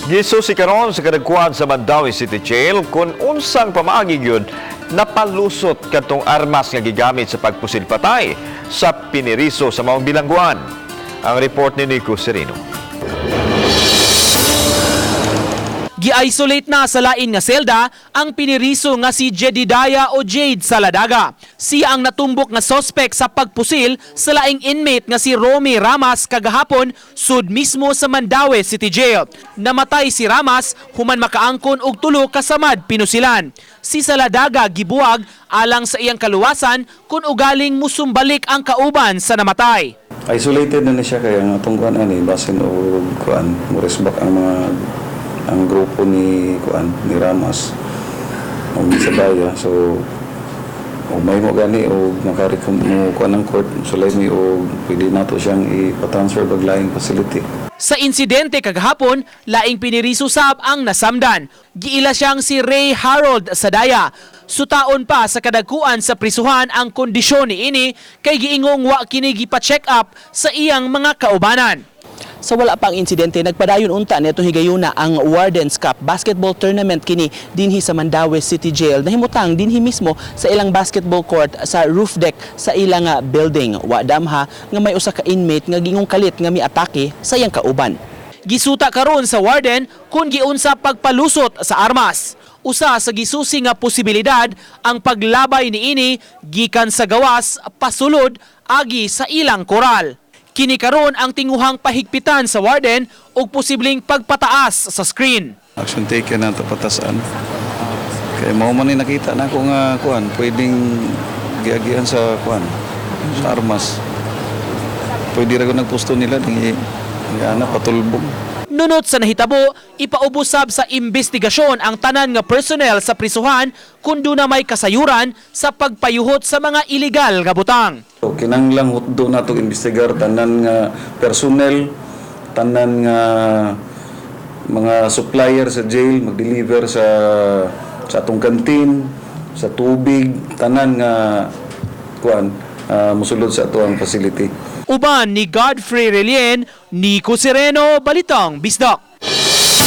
Gisusi karon sa kadagkuan sa Mandaue City Jail kung unsang pamaagi gyud napalusot kadtong armas nga gigamit sa pagpusil patay sa piniriso sa maong bilangguan. Ang report ni Nico Sereno. Gi-isolate na sa lain nga selda ang piniriso nga si Jedidaya o Jade Saladaga. Siya ang natumbok nga sospek sa pagpusil sa laing inmate nga si Romy Ramas kagahapon sud mismo sa Mandaue City Jail. Namatay si Ramas human makaangkon og tulo ka samad pinusilan. Si Saladaga gibuwag alang sa iyang kaluwasan kung ugaling musumbalik ang kauban sa namatay. Isolated na ni siya kaya ang atong kuan ani basin og kuan moresbak ang mga ang grupo ni kuan ni Ramas og ni Sabaya, so og may mo gani og makarekom mo kuan ng court, sulay mi og pwede nato siyang ipa-transfer bag laing facility. Sa insidente kagahapon, laing piniriso sab ang nasamdan. Giila siyang si Ray Harold Sadaya. Sutaon pa sa kadagkuan sa prisuhan ang kondisyon niini kay giingong wa kini gipa-check up sa iyang mga kaubanan. Sa wala pang insidente, nagpadayon unta nitong higayuna ang Warden's Cup basketball tournament kini dinhi sa Mandaue City Jail. Nahimutang dinhi mismo sa ilang basketball court sa roof deck sa ilang building. Wa damha nga may usa ka inmate nga gingong kalit nga miatake sa iyang kauban. Gisuta karon sa warden kung giunsa pagpalusot sa armas. Usa sa gisusi nga posibilidad ang paglabay niini gikan sa gawas pasulod agi sa ilang koral. Kini karon ang tinguhang pahigpitan sa warden ug posibleng pagpataas sa screen. Action taken na to patasan kay mao man ni nakita na ako nga kuan pwedeng giagian sa kuan sa armas, pwede ra ko nagpusto nila dingi ana patulbong. Nunot sa nahitabo, ipaubos sab sa imbestigasyon ang tanan nga personnel sa prisuhan kung duna may kasayuran sa pagpayuhot sa mga ilegal nga butang. So, kinanglang hutdo na itong imbestigar tanan nga personnel, tanan nga mga supplier sa jail, mag-deliver sa atong canteen, sa tubig, tanan nga kuan musulod sa atuang facility. Uban ni Godfrey Relien, Nico Sereno, Balitang Bisdak.